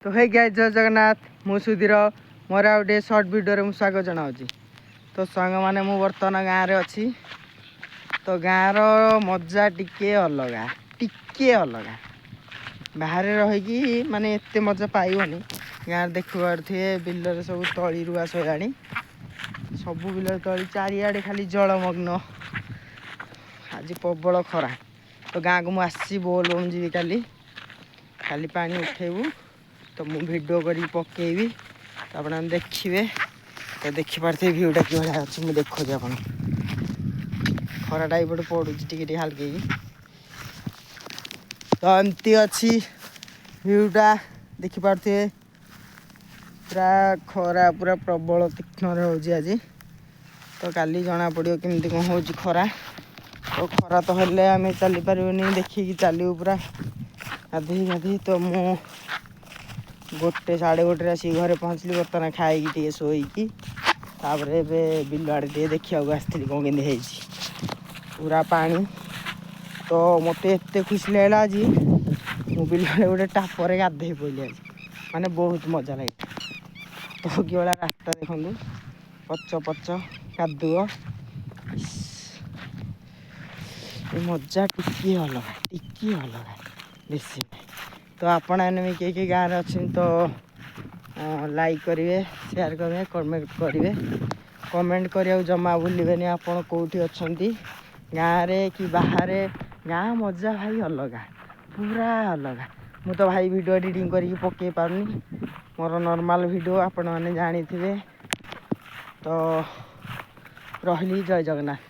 ତ ହେ ଗାଇସ୍, ଜୟ ଜଗନ୍ନାଥ। ମୁଁ ସୁଧୀର, ମୋର ଆଉ ଗୋଟେ ସର୍ଟ ଭିଡ଼ିଓରେ ମୁଁ ସ୍ୱାଗତ ଜଣାଉଛି। ତ ସାଙ୍ଗମାନେ, ମୁଁ ବର୍ତ୍ତମାନ ଗାଁରେ ଅଛି। ତ ଗାଁର ମଜା ଟିକେ ଅଲଗା, ଟିକେ ଅଲଗା। ବାହାରେ ରହିକି ମାନେ ଏତେ ମଜା ପାଇବନି। ଗାଁରେ ଦେଖିପାରୁଥିବେ, ବିଲରେ ସବୁ ତଳି ରୁଆ ସରିଲାଣି। ସବୁ ବିଲରେ ତଳି, ଚାରିଆଡ଼େ ଖାଲି ଜଳମଗ୍ନ। ଆଜି ପ୍ରବଳ ଖରା। ତ ଗାଁକୁ ମୁଁ ଆସିଛି, ବୋଲବମ୍ ଯିବି କାଲି। କାଲି ପାଣି ଉଠେଇବୁ, ତ ମୁଁ ଭିଡ଼ିଓ କରିକି ପକେଇବି, ତ ଆପଣମାନେ ଦେଖିବେ। ତ ଦେଖିପାରୁଥିବେ ଭିଉଟା କିଭଳିଆ ଅଛି, ମୁଁ ଦେଖୁଛି ଆପଣ। ଖରାଟା ଏଇପଟେ ପଡ଼ୁଛି ଟିକେ ଟିକେ ହାଲକେଇକି। ତ ଏମିତି ଅଛି ଭିଉଟା, ଦେଖିପାରୁଥିବେ। ପୁରା ଖରା, ପୁରା ପ୍ରବଳ ତୀକ୍ଷ୍ଣରେ ହେଉଛି ଆଜି। ତ କାଲି ଜଣାପଡ଼ିବ କେମିତି କ'ଣ ହେଉଛି ଖରା। ତ ଖରା ତ ହେଲେ ଆମେ ଚାଲିପାରିବୁନି, ଦେଖିକି ଚାଲିବୁ ପୁରା ଗାଧେଇ ଗାଧେଇ। ତ ମୁଁ 1, 1:30ରେ ଆସିକି ଘରେ ପହଞ୍ଚିଲି। ବର୍ତ୍ତମାନ ଖାଇକି ଟିକେ ଶୋଇକି ତାପରେ ଏବେ ବିଲ ଆଡ଼େ ଟିକେ ଦେଖିବାକୁ ଆସିଥିଲି କ'ଣ କେମିତି ହେଇଛି। ପୁରା ପାଣି। ତ ମୋତେ ଏତେ ଖୁସି ଲାଗିଲା ଆଜି, ମୁଁ ବିଲରେ ଗୋଟେ ଟାପରେ ଗାଧେଇ ପଡ଼ିଲି ଆଜି। ମାନେ ବହୁତ ମଜା ଲାଗିଲା। ତ କିଭଳିଆ ରାସ୍ତା ଦେଖନ୍ତୁ, ପଚ ପଚ କାଦୁଅ। ଇସ୍, ଏ ମଜା ଟିକିଏ ଅଲଗା, ଟିକିଏ ଅଲଗା, ବେଶୀ ନାହିଁ। ତ ଆପଣମାନେ ବି କିଏ କିଏ ଗାଁରେ ଅଛନ୍ତି, ତ ଲାଇକ୍ କରିବେ, ସେୟାର କରିବେ, କମେଣ୍ଟ କରିବେ। କମେଣ୍ଟ କରିବାକୁ ଜମା ଭୁଲିବେନି, ଆପଣ କେଉଁଠି ଅଛନ୍ତି, ଗାଁରେ କି ବାହାରେ। ଗାଁ ମଜା ଭାଇ ଅଲଗା, ପୁରା ଅଲଗା। ମୁଁ ତ ଭାଇ ଭିଡ଼ିଓ ଏଡ଼ିଟିଂ କରିକି ପକେଇ ପାରୁନି। ମୋର ନର୍ମାଲ୍ ଭିଡ଼ିଓ ଆପଣମାନେ ଜାଣିଥିବେ। ତ ରହିଲି, ଜୟ ଜଗନ୍ନାଥ।